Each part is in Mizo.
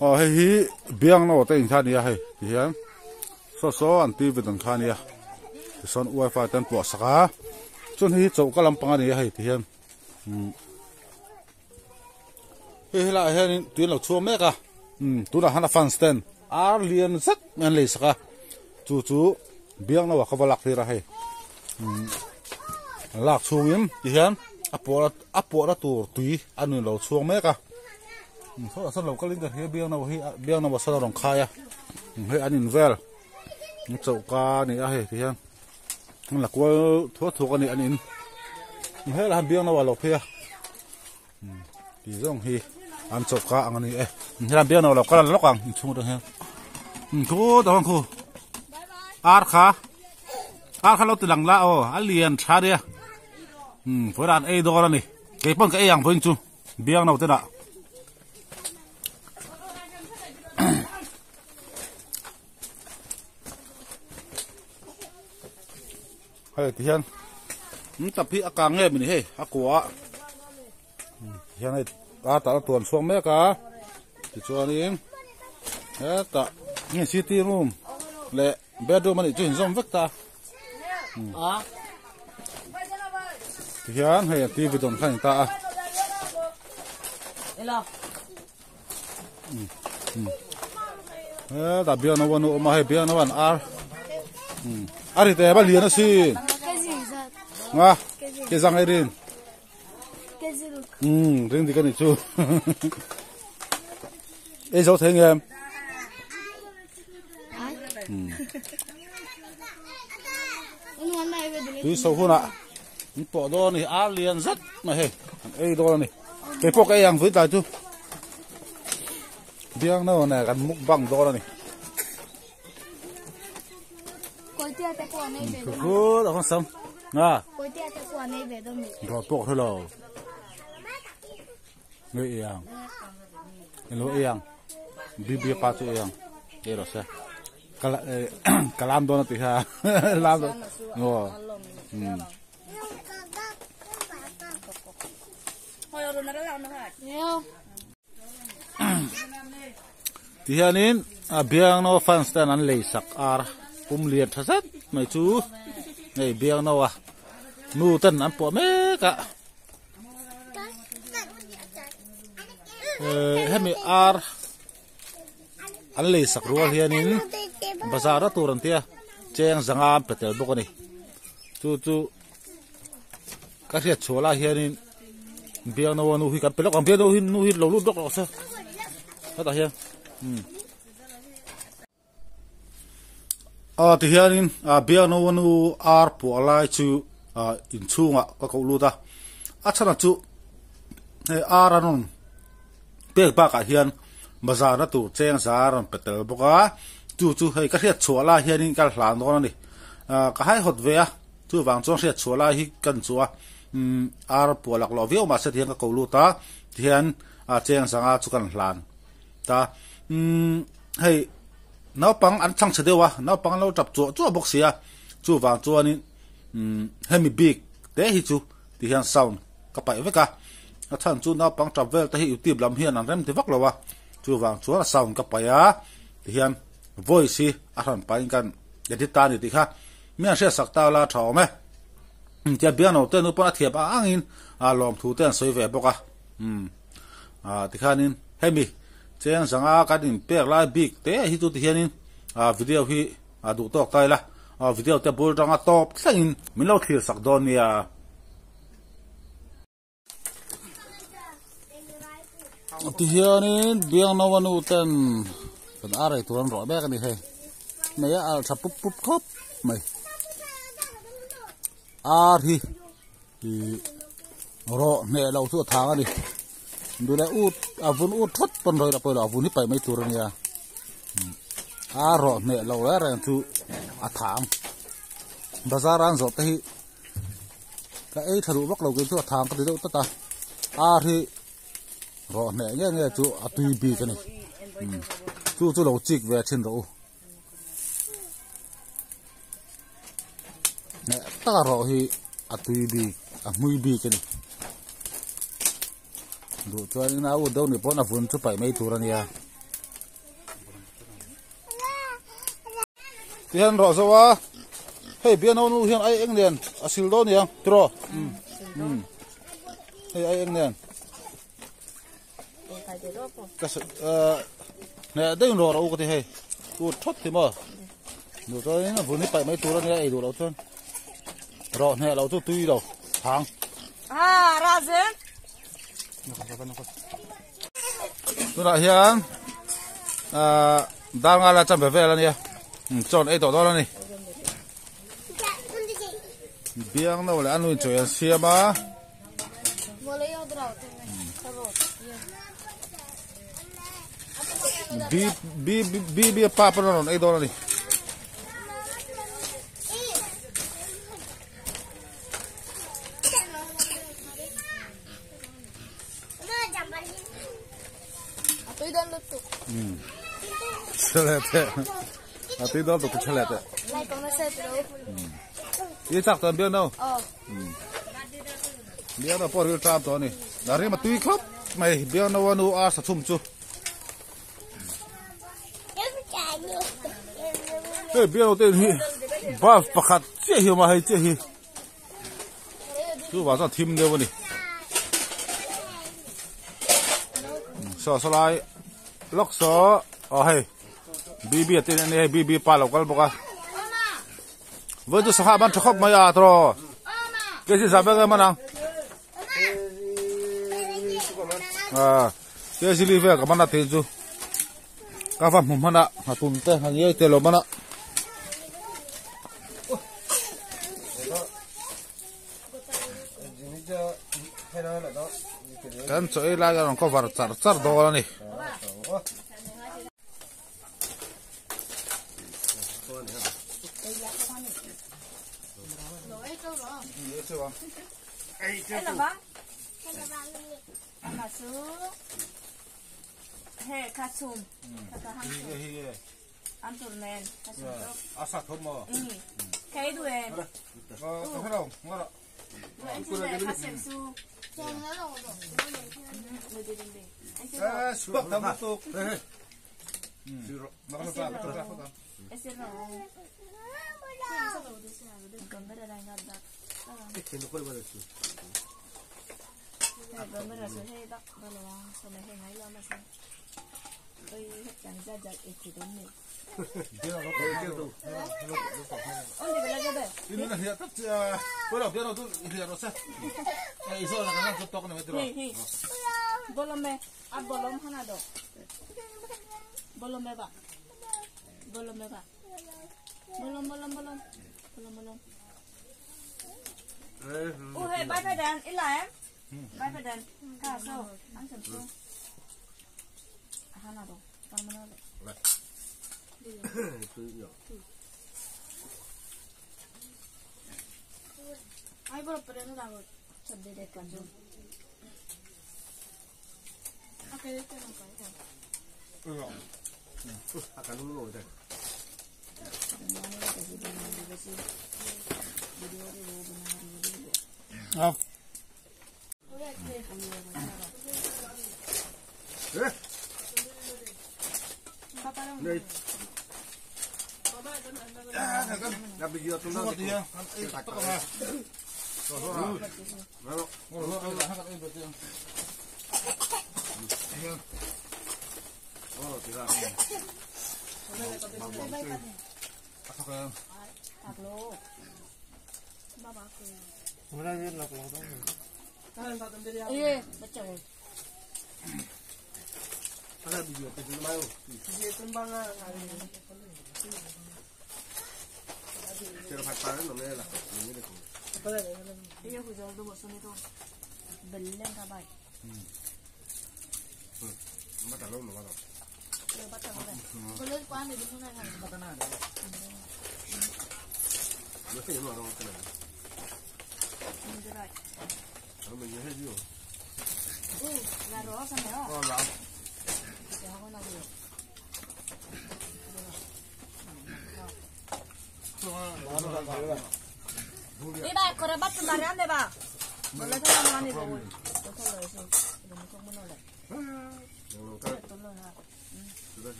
Aw hei hi biangno te in kha a ni a hei ti hian saw saw an tv dan kha a nia tichuan wifi te an puah sak a chuan hei hi choka lampang a ni a hei ti hian umm hei helaiah hianin tui an lo chhuak mek a umm tunah hian a fans ten ar lian zet mai an lei sak a chu chu biangno ah kha va lak tir a hei umm an lak chhungin ti hian a pawh a pawhna tur tui a nun lo chhuak mek a sawtah sawn lo kalin ka hria biangno hi biangno ah sawn a rawn khai a hei an in vel choka a ni a hei ti hian an la kual thuak thuak a ni an in helaiah hian biangno ah a lo phei a tih zawng hi an choka ang a ni e helaiah biangno a lo kal lawk ang inchhung atang hian khutah khuan khu ar kha ar kha lo ti lang la aw a lian tha nia. Um vawiin an ei dawn a ni kei pawn ka ei ang vawiin chu biang no te dah hei ti hian um tap hi a kang nge mini hei a kua ti hian hei a tah na tuan chhuak mek a tichuanin hetah nge city room leh bedroom a nih chu inzawm vek ta ti hian hei a tv dawn kha a ni ta a hetah biakna uan a awm a hei biakna uan ar a ri teh a lian asin nga ke zang ei rin ring dik a nih chu ei zo thei ngem. Tui so hunah an pawh dawn a ni ar lian zet mai hei an ei dawn a ni kei pawh ka ei ang vui tlai chu biang no nen kan mukbang dawn a ni Dawr pawh ka hre lo nge ei ang eng lo ei ang bibi pa chu ei ang ei rawh se ka lam dawn a ti kha lam dawn aw um Ti hianin a biangno fans ten an lei sak ar pum lian tha zet mai chu hei biangno a nu ten an puah mek a eh hemi ar an lei sak rual hianin bazar a tur an tia cheng zanga an pe tel bawk a ni chu chu ka hriat chhuah lai hianin biangno a nu hi kan pe lawk ang biangno hi nu hi lo lut lawk rawh se hetah hian umm ah ti hianin ah biangno a nu ar puah lai chu ah inchhungah ka koh lut a a chhan chu hei ar an rawn pek bakah hian bazar na tur cheng za a rawn pe tel bawk a chu chu hei ka hriat chhuah lai hianin ka hlan dawn a ni ah ka haihawt ve a. Chuvang chuan hriat chhuah lai hi kan chu a, umm ar puah lak loh viau mahse tihian ka ko lut a, tihian a cheng zanga chu kan hlan ta. Umm hei naupang an chhang chhe deuh a, naupang an lo tap chuah chuah bawk si a, chuvang chuanin umm hemi bik te hi chu tihian sound ka paih vek a, a chhan chu naupang tap vel te hi youtube lam hian an rem ti vak lo a, chuvang chuan a sound ka paih a, tihian voice hi a hran pahin kan edit ta a ni tih kha. Mi an hriatsak ta la tha awm e. Tia biangno te nu pawn a thiam ang angin a lawmthu te an sawi ve bawk a. Umm ah tikhanin hemi cheng zanga kan inpek lai bik te hi chu tihianin ah video hi a duh tawk ta ila ah video te bul tanga tawp thlengin min lo thlir sak dawn nia. Tihianin biangno a nu ten kan ar ei tur an rawh mek a ni hei hmei a alh tha pup pup khawp mai ar hi ih rawh hneh loh chu a thang a ni duh leh ut a vun ut thawt pawn rawih lah pawh a vun hi paih mai tur a nia ar rawh hneh loh reng reng chu a thang bazar a an zawrh te hi. Ka ei tha duh vak lo kei chu a thang ka ti deuh tlat a ar hi rawh hneh nge nge chu a tui bik a ni chu chu lo chik ve thin rawh u hneh taka rawh hi a tui bik a hmui bik a ni duh chuan in a ut deuh ni pawn a vun chu paih mai tur a nia. Tihian rawh zo a, hei biano nu hian ai eng nen a sil dawn aniang tiraw? Umm hei ai eng nen ka hneh deuhin rawh rawh u ka ti hei tut thawt hi maw duh chuan a vun hi paih mai tur ania ei duh loh chuan rawh hneh loh chu tui lo hang. Tunah hian ahh dar nga la chambe vel ania chaw an ei tawh dawn ani biang no leh a nu in chaw an siam a b b b b pa pawn a rawn ei dawn ani. A tui dawn lutuk chhe leh teh. I chak tan biak no. Biak no pawh ril ṭam tawh a ni. A rim a tui khawp mai biak no a nu a sa chhum chu. Hei biak no te in hi bulb pakhat chiah hi a awm a hei chiah hi. Chuvang chuan thim deuh a ni. Saw saw lai lawk saw aw hei BB a te nen hei BB pa lo kal bawk a. Vawi chu sangha ban tha khawp mai a tawh kc za vek em anang. Kc li vel ka man a thil chu ka va hmu hman a nghatun te nghangiai te lo man a. Kan chaw ei lai a rawn cover char char dawn a ni. A sa thawm maw?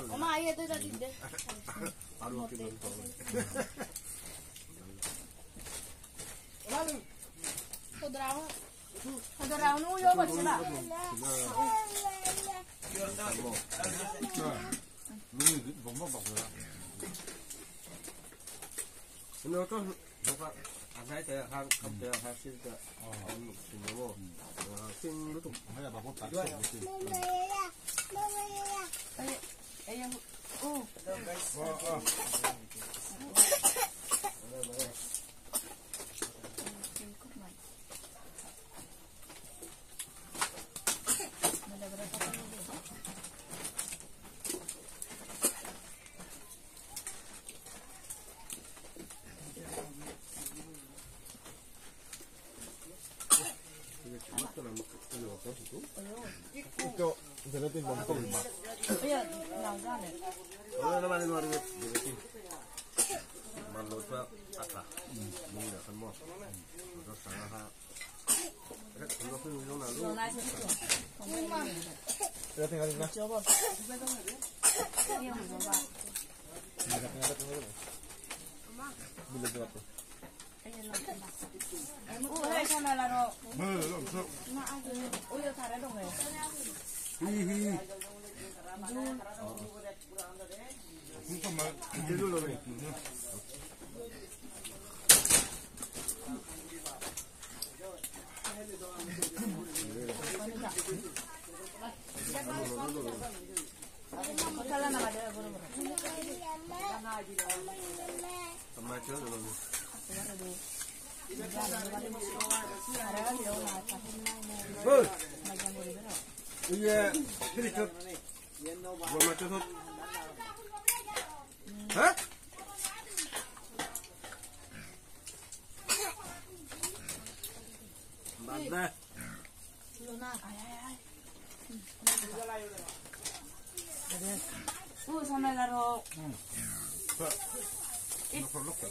엄마 아예 뜯어진대. 바로 Itu jelatin bongkong lima. Iya, nangga nih. Oh, nama ini luar jelatin. Malu tuh apa? Ini dah semua. Terus sangat. Jelatin kali ini. Coba. Bila jawab tuh. 이게 피리컷 뭐 맞춰서 어? 맞네. 우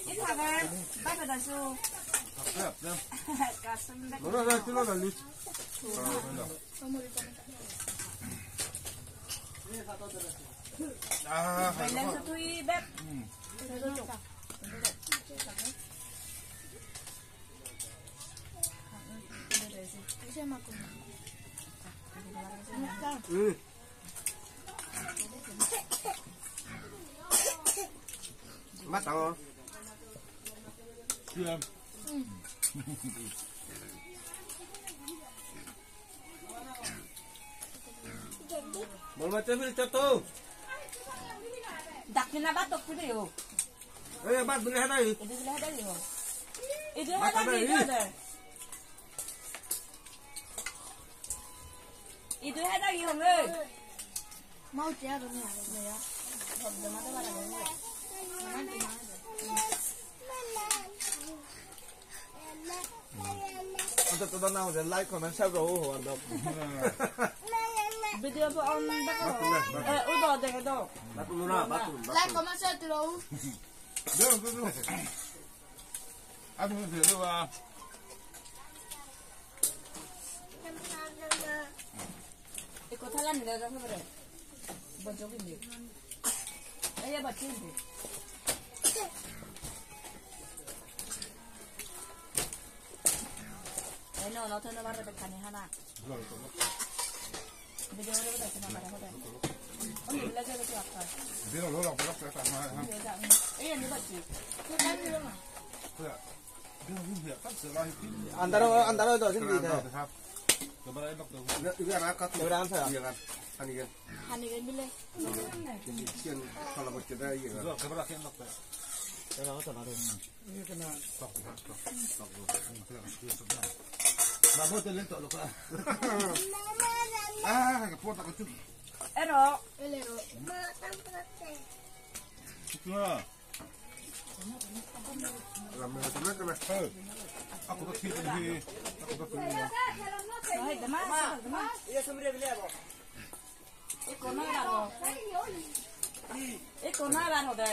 이타가 빠져다쇼. 뭐라 찔러 날리. 아, 밸런스 투이 백. 응. 맞다. 그냥. 뭘 맞춰 또. 닥치나 봐 똑같아요. 에, 맞 들려 하다. 이들 하다요. 이들 하다 이들. 이들 하다 이 형을. mau chia rồi nè rồi nè. Untuk tuan nak like, comment, share, bro. Video po on bako. Eh, udo de do. 맞 누나, 맞. Like, comment, share, bro. 네, 네, 아, 네, 와. 이거 탈란 내가 그래. 뭐 저긴데. 에야 맞힌데. No, no te lo va a repetir 하나. 비디오로 보다 있으면 말해 보다. 언니 빌려줘 이렇게 아까. 내가 너랑 불렀어. 에야 네 봤지. 그래. 내가 무슨 딱 제가 Antara antara itu sini deh. 이거 하나 깎고. 이거 안 사요. 이거 아니 아니 빌려. 지금 살아볼 때다 이거. 그거 그거 먹다. 내가 어디서 나를. 이거 나. 나 못해 또 놓고. 아, 이거 포타 같은. 에러. 에러. 그거. Aku tak tidur ni. Aku tak tidur. Ay, demás, demás. Iya, sebenarnya beli apa? Iko na laro. Iko na laro de.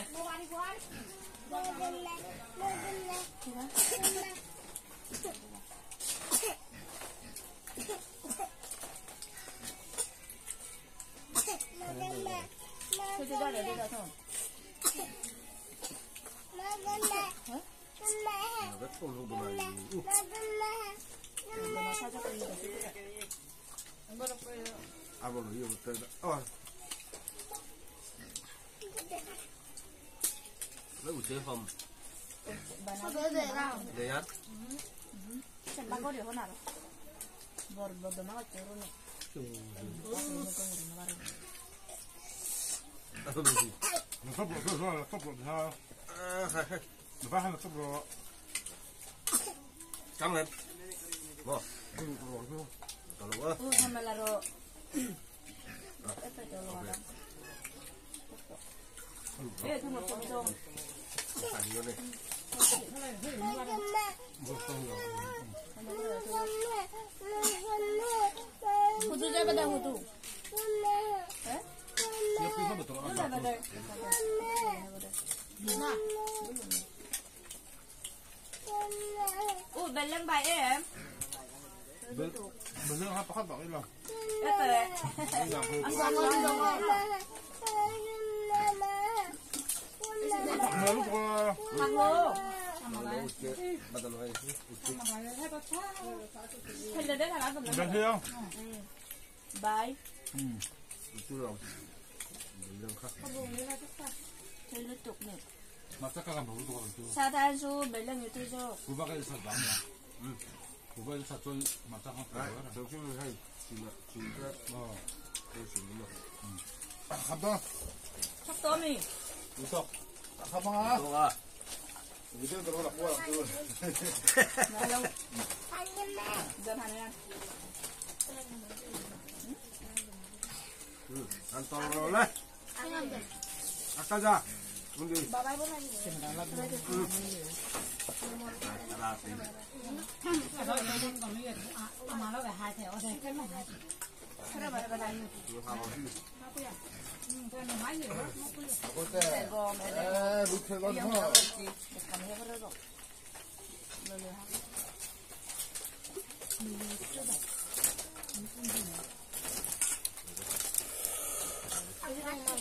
Bye.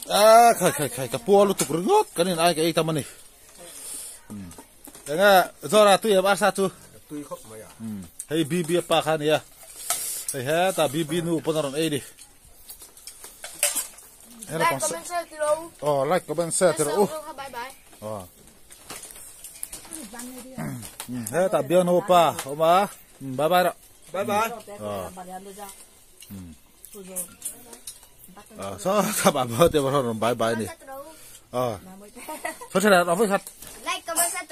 À, khai khai khai cái bùa lúc tục rốt cái này ai cái ấy tao này cái nghe do là tôi em sa chú tôi khóc mày à hay bi bi pa khan ya hay ha ta bi bi nu ponaron ấy đi like comment share tiro oh like comment share tiro bye bye oh ha ta bi nu pa oma bye bye bye bye sao các bạn bớt thì bắt đầu bye bye đi ờ thôi thế này nó phải thật like comment share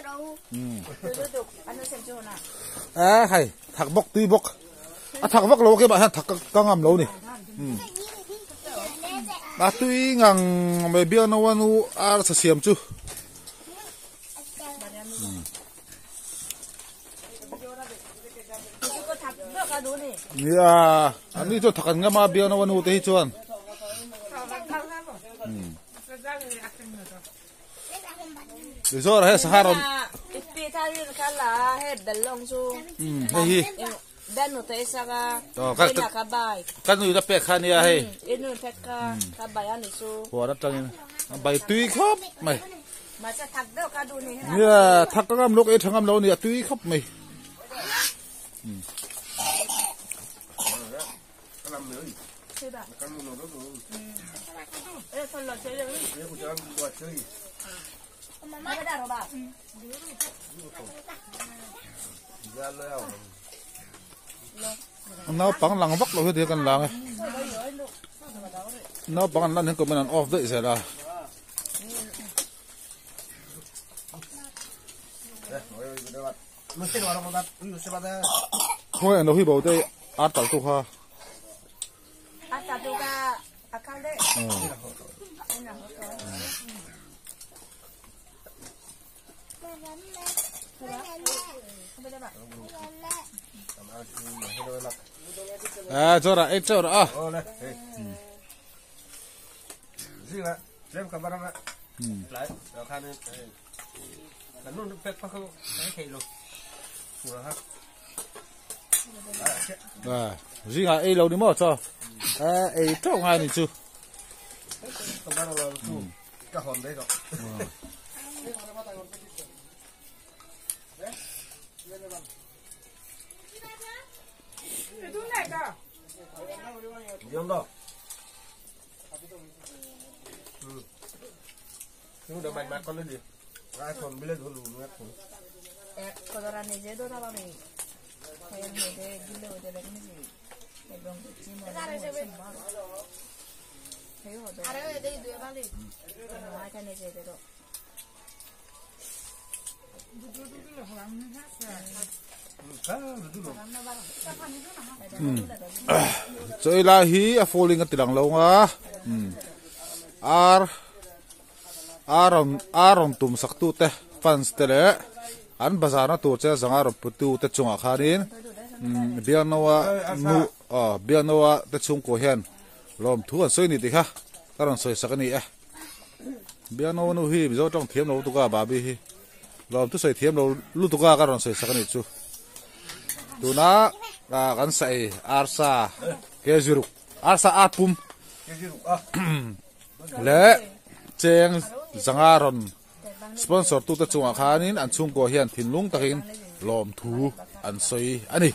à hay thằng bốc tuy bốc à thằng bốc lâu cái bạn thằng căng ngầm lâu này à tuy ngang mày biết nó nó à sao xem chứ ya anh đi cho thằng ngắm mà biết nó nó thì chuan rồi hết Saharon. Cái người ta bẹt khăn nha hay. Của nó trăng bài tuy khóc mày. Nha thắc các em lúc ấy thằng em lâu nè tuy khóc mày. Nó bằng lăng vắt rồi thì cần lăng nó bằng lăng thì cũng mình off đấy rồi là thôi nó huy bảo đây ăn tỏi tu ha à cho ra ít cho ra à à riêng à lâu đi mất cho à ấy trâu hai này chứ Chaw lai hi a falling a ti lang lo ang a ar ar rawn ar rawn tum sak tu te fans te leh an bazar na tur che zanga rawn pu tu te chungah khanin bialnoa nu aw bialnoa te chhungkua hian lawmthu an sawi a ni tih kha ka rawn sawi sak a ni e bialnoa nu hi mizo tawng thiam lo lutuk a babi hi. Lawm thusawi thiam lo lutuk a ka rawn sawi sak a nih chu. Tuna kan saih arsa kg ruk arsa a pum leh cheng zanga rawn sponsor tute chungah khanin an chhungkua hian thinlung takin lawmthu an sawi a ni.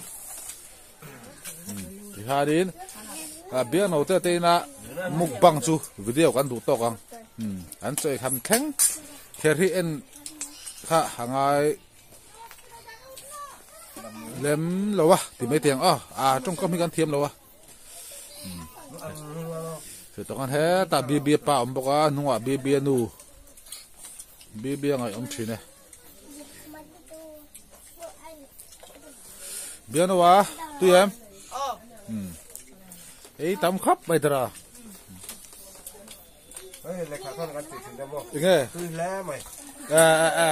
Tikhanin biakno te te ina mukbang chu video kan duh tawk ang. An chawi kham thleng kher hi en kha a ngai lem lo a ti mai teng aw a tawngkam hi kan thiam lo a. Chutah khan hetah BB pa a awm bawk a hnungah BB a nu BB a ngaih awm thin e. Biano a tui em ei tam khap mai tara enge Tui hle mai. A a a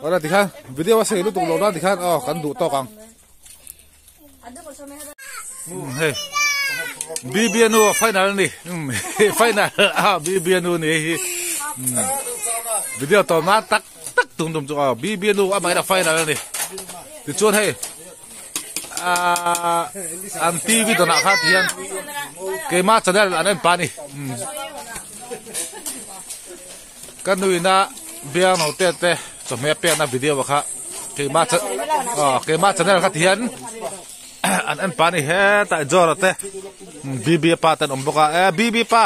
Ora tikhan video a sei lutuk lo na tikhan aw kan duh tawk ang. Hei BBNU final ni final a BBNU ni hi video tawp na tak tak tum tum chu aw BBNU a mahina final ani tichuan hei an TV dawnah kha tihian keima channel an en pah a ni ka nuina biang no te te chawhmeh pekna video ah kha keima aw keima channel kha tihian an en pah a ni hetah Jora te BB pa te an awm bawk a e BB pa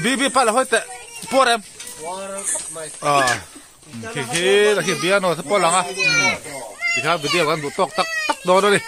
BB pa la hawi teh puar em aw khi khi la khi biang no te pawh a lang a tikhan video kan duh tawk tak tak dawn a ni.